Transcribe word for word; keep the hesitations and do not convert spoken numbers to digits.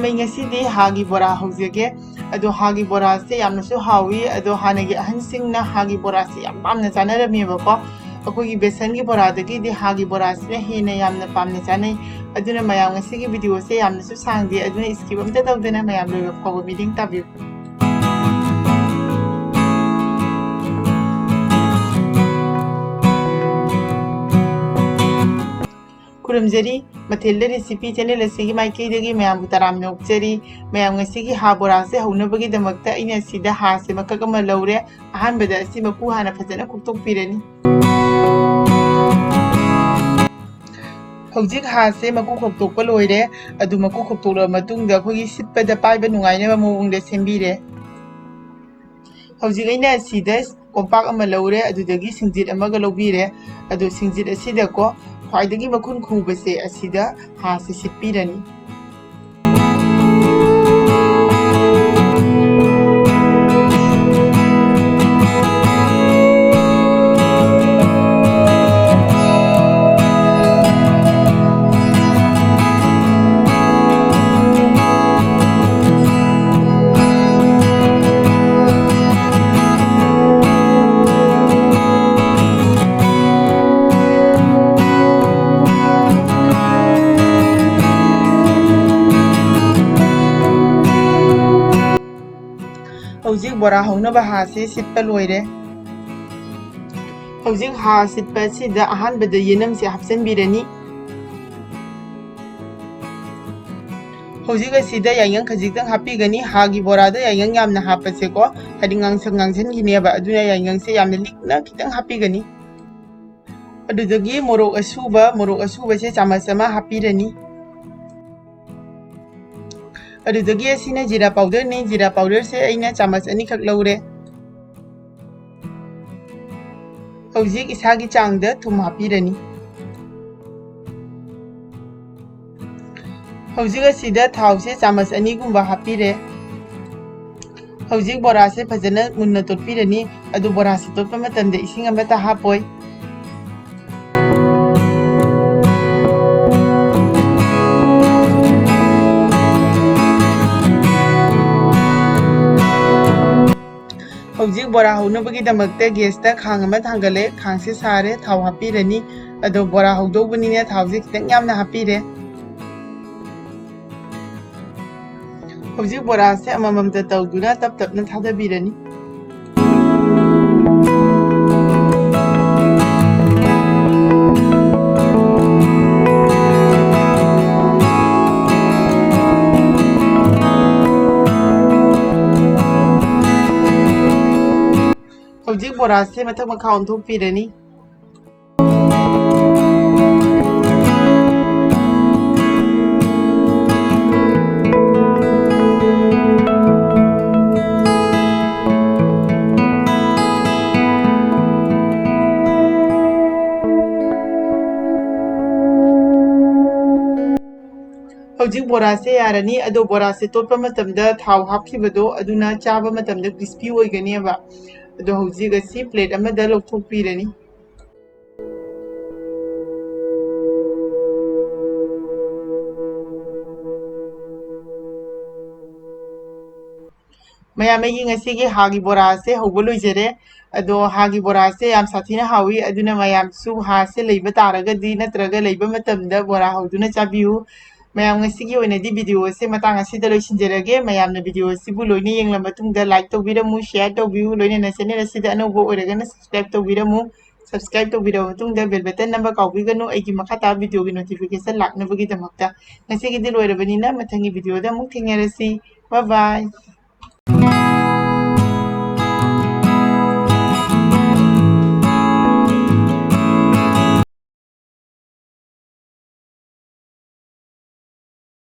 ꯑꯩ ꯉꯁꯤꯗꯤ ꯍꯥꯒꯤ ꯕꯣꯔꯥ ꯍꯧꯖꯒꯦ꯫ ꯑꯗꯣ ꯍꯥꯒꯤ ꯕꯣꯔꯥꯁꯦ ꯌꯥꯝꯅꯁꯨ ꯍꯥꯎꯏ꯫ ꯑꯗꯣ ꯍꯥꯟꯅꯒꯤ ꯑꯍꯟꯁꯤꯡꯅ ꯍꯥꯒꯤ ꯕꯣꯔꯥꯁꯦ ꯌꯥꯝ ꯄꯥꯝꯅ ꯆꯥꯅꯔꯝꯃꯦꯕꯀꯣ꯫ ꯑꯩꯈꯣꯏꯒꯤ ꯕꯦꯁꯟꯒꯤ ꯕꯣꯔꯥꯗꯒꯤꯗꯤ ꯍꯥꯒꯤ ꯕꯣꯔꯥꯁꯤꯅ ꯍꯦꯟꯅ ꯌꯥꯝꯅ ꯄꯥꯝꯅ ꯆꯥꯅꯩ꯫ ꯑꯗꯨꯅ ꯃꯌꯥꯝ ꯉꯁꯤꯒꯤ ꯚꯤꯗꯤꯑꯣꯁꯦ ꯌꯥꯝꯅꯁꯨ ꯁꯥꯡꯗꯦ, ꯑꯗꯨꯅ skip ꯑꯝꯇ ꯇꯧꯗꯅ ꯃꯌꯥꯝ ꯂꯣꯏꯕ ꯐꯥꯎꯕ ꯃꯤꯠꯌꯦꯡ ꯇꯥꯕꯤꯌꯨ꯫ ꯈꯨꯔꯨꯝꯖꯔꯤ꯫ ꯃꯊꯦꯜꯗ ꯔꯦꯁꯤꯄꯤ ꯆꯦꯅꯦꯜ ꯑꯁꯤꯒꯤ ꯃꯥꯏꯀꯩꯗꯒꯤ ꯃꯌꯥꯝꯕꯨ ꯇꯔꯥꯝꯅ ꯑꯣꯛꯆꯔꯤ꯫ ꯃꯌꯥꯝ ꯉꯁꯤꯒꯤ ꯍꯥ ꯕꯣꯔꯥꯁꯦ ꯍꯧꯅꯕꯒꯤꯗꯃꯛꯇ ꯑꯩꯅ ꯁꯤꯗ ꯍꯥꯁꯦ ꯃꯀꯛ ꯑꯃ ꯂꯧꯔꯦ꯫ ꯑꯍꯥꯟꯕꯗ ꯑꯁꯤ ꯃꯀꯨ ꯍꯥꯟꯅ ꯐꯖꯅ ꯈꯣꯛꯇꯣꯛꯄꯤꯔꯅꯤ꯫ ꯍꯧꯖꯤꯛ ꯍꯥꯁꯦ ꯃꯀꯨ ꯈꯣꯛꯇꯣꯛꯄ ꯂꯣꯏꯔꯦ꯫ ꯑꯗꯨ ꯃꯀꯨ ꯈꯣꯛꯇꯣꯛꯂꯕ ꯃꯇꯨꯡꯗ ꯑꯩꯈꯣꯏꯒꯤ ꯁꯤꯠꯄꯗ ꯄꯥꯏꯕ ꯅꯨꯡꯉꯥꯏꯅꯕ ꯃꯑꯣꯡꯗ ꯁꯦꯝꯕꯤꯔꯦ꯫ ꯍꯧꯖꯤꯛ ꯑꯩꯅ ꯑꯁꯤꯗ ꯀꯣꯝꯄꯥꯛ ꯑꯃ ꯂꯧꯔꯦ, ꯑꯗꯨꯗꯒꯤ ꯁꯤꯡꯖꯤꯠ ꯑꯃꯒ ꯂꯧꯕꯤꯔꯦ꯫ ꯑꯗꯨ ꯁꯤꯡꯖꯤꯠ ꯑꯁꯤꯗꯀꯣ, ꯈ꯭ꯋꯥꯏꯗꯒꯤ ꯃꯈꯨꯟ ꯈꯨꯕꯁꯦ ꯑꯁꯤꯗ ꯍꯥꯁꯦ ꯁꯤꯠꯄꯤꯔꯅꯤ꯫ ꯍꯧꯖꯤꯛ ꯕꯣꯔꯥ ꯍꯧꯅꯕ ꯍꯥꯁꯤ ꯁꯤꯠꯄ ꯂꯣꯏꯔꯦ꯫ ꯍꯧꯖꯤꯛ ꯍꯥ ꯁꯤꯠꯄ ꯑꯁꯤꯗ ꯑꯍꯥꯟꯕꯗ ꯌꯦꯅꯝꯁꯦ ꯍꯥꯞꯆꯤꯟꯕꯤꯔꯅꯤ꯫ ꯍꯧꯖꯤꯛ ꯑꯁꯤꯗ ꯌꯥꯏꯉꯪ ꯈꯖꯤꯛꯇꯪ ꯍꯥꯞꯄꯤꯒꯅꯤ꯫ ꯍꯥꯒꯤ ꯕꯣꯔꯥꯗ ꯌꯥꯏꯉꯪ ꯌꯥꯝꯅ ꯍꯥꯞꯄꯁꯦꯀꯣ, ꯍꯥꯏꯗꯤ ꯉꯥꯡꯁꯪ ꯉꯥꯡꯁꯟꯈꯤꯅꯦꯕ, ꯑꯗꯨꯅ ꯌꯥꯏꯉꯪꯁꯦ ꯌꯥꯝꯅ ꯂꯤꯛꯅ ꯈꯤꯇꯪ ꯍꯥꯞꯄꯤꯒꯅꯤ꯫ ꯑꯗꯨꯗꯒꯤ ꯃꯣꯔꯣꯛ ꯑꯁꯨꯕ, ꯃꯣꯔꯣꯛ ꯑꯁꯨꯕꯁꯦ ꯆꯥꯃꯁ ꯑꯃ ꯍꯥꯞꯄꯤꯔꯅꯤ꯫ ꯑꯗꯨꯗꯒꯤ ꯑꯁꯤꯅ ꯖꯤꯔꯥ ꯄꯥꯎꯗꯔꯅꯤ꯫ ꯖꯤꯔꯥ ꯄꯥꯎꯗꯔꯁꯦ ꯑꯩꯅ ꯆꯥꯃꯁ ꯑꯅꯤꯈꯛ ꯂꯧꯔꯦ꯫ ꯍꯧꯖꯤꯛ ꯏꯁꯥꯒꯤ ꯆꯥꯡꯗ ꯊꯨꯝ ꯍꯥꯞꯄꯤꯔꯅꯤ꯫ ꯍꯧꯖꯤꯛ ꯑꯁꯤꯗ ꯊꯥꯎꯁꯦ ꯆꯥꯃꯁ ꯑꯅꯤꯒꯨꯝꯕ ꯍꯥꯞꯄꯤꯔꯦ꯫ ꯍꯧꯖꯤꯛ ꯕꯣꯔꯥꯁꯦ ꯐꯖꯅ ꯃꯨꯟꯅ ꯇꯣꯠꯄꯤꯔꯅꯤ꯫ ꯑꯗꯨ ꯕꯣꯔꯥꯁꯦ ꯇꯣꯠꯄ ꯃꯇꯝꯗ ꯏꯁꯤꯡ ꯑꯃꯠꯇ ꯍꯥꯞꯄꯣꯏ꯫ ꯍꯧꯖꯤꯛ ꯕꯣꯔꯥ ꯍꯧꯅꯕꯒꯤꯗꯃꯛꯇ gas ꯇ ꯈꯥꯡ ꯑꯃ ꯊꯥꯡꯒꯠꯂꯦ꯫ ꯈꯥꯡꯁꯦ ꯁꯥꯔꯦ, ꯊꯥꯎ ꯍꯥꯞꯄꯤꯔꯅꯤ꯫ ꯑꯗꯣ ꯕꯣꯔꯥ ꯍꯧꯗꯧꯕꯅꯤꯅ ꯊꯥꯎꯁꯦ ꯈꯤꯇꯪ ꯌꯥꯝꯅ ꯍꯥꯞꯄꯤꯔꯦ꯫ ꯍꯧꯖꯤꯛ ꯕꯣꯔꯥꯁꯦ ꯑꯃꯃꯝꯇ ꯇꯧꯗꯨꯅ ꯇꯞ ꯇꯞꯅ ꯊꯥꯗꯕꯤꯔꯅꯤ꯫ ꯍꯧꯖꯤꯛ ꯕꯣꯔꯥꯁꯦ ꯃꯊꯛ ꯃꯈꯥ ꯑꯣꯟꯊꯣꯛꯄꯤꯔꯅꯤ꯫ ꯍꯧꯖꯤꯛ ꯕꯣꯔꯥꯁꯦ ꯌꯥꯔꯅꯤ꯫ ꯑꯗꯣ ꯕꯣꯔꯥꯁꯦ ꯇꯣꯠꯄ ꯃꯇꯝꯗ ꯊꯥꯎ ꯍꯥꯞꯈꯤꯕꯗꯣ ꯑꯗꯨꯅ ꯆꯥꯕ ꯃꯇꯝꯗ crispy ꯑꯣꯏꯒꯅꯦꯕ꯫ ꯑꯗꯣ ꯍꯧꯖꯤꯛ ꯑꯁꯤ plate ꯑꯃꯗ ꯂꯧꯊꯣꯛꯄꯤꯔꯅꯤ꯫ ꯃꯌꯥꯝ, ꯑꯩꯒꯤ ꯉꯁꯤꯒꯤ ꯍꯥꯒꯤ ꯕꯣꯔꯥꯁꯦ ꯍꯧꯕ ꯂꯣꯏꯖꯔꯦ꯫ ꯑꯗꯣ ꯍꯥꯒꯤ ꯕꯣꯔꯥꯁꯦ ꯌꯥꯝ ꯁꯥꯊꯤꯅ ꯍꯥꯎꯏ, ꯑꯗꯨꯅ ꯃꯌꯥꯝꯁꯨ ꯍꯥꯁꯦ ꯂꯩꯕ ꯇꯥꯔꯒꯗꯤ ꯅꯠꯇ꯭ꯔꯒ ꯂꯩꯕ ꯃꯇꯝꯗ ꯕꯣꯔꯥ ꯍꯧꯗꯨꯅ ꯆꯥꯕꯤꯌꯨ꯫ ꯃꯌꯥꯝ, ꯉꯁꯤꯒꯤ ꯑꯣꯏꯅꯗꯤ video ꯑꯁꯦ ꯃꯇꯥꯡ ꯑꯁꯤꯗ ꯂꯣꯏꯁꯤꯟꯖꯔꯒꯦ꯫ ꯃꯌꯥꯝꯅ video ꯑꯁꯤꯕꯨ ꯂꯣꯏꯅ ꯌꯦꯡꯂ ꯃꯇꯨꯡꯗ like ꯇꯧꯕꯤꯔꯝꯃꯨ, share ꯇꯧꯕꯤꯌꯨ, ꯂꯣꯏꯅꯅ channel ꯑꯁꯤꯗ ꯑꯅꯧꯕ ꯑꯣꯏꯔꯒꯅ subscribe ꯇꯧꯕꯤꯔꯝꯃꯨ꯫ Subscribe ꯇꯧꯕꯤꯔꯕ ꯃꯇꯨꯡꯗ bell button ꯅꯝꯕ ꯀꯥꯎꯕꯤꯒꯅꯨ, ꯑꯩꯒꯤ ꯃꯈꯥ ꯇꯥꯕ video ꯒꯤ notification ꯂꯥꯛꯅꯕꯒꯤꯗꯃꯛꯇ꯫ ꯉꯁꯤꯒꯤꯗꯤ ꯂꯣꯏꯔꯕꯅꯤꯅ ꯃꯊꯪꯒꯤ video ꯗ ꯑꯃꯨꯛ ꯊꯦꯡꯅꯔꯁꯤ꯫ Bye bye꯫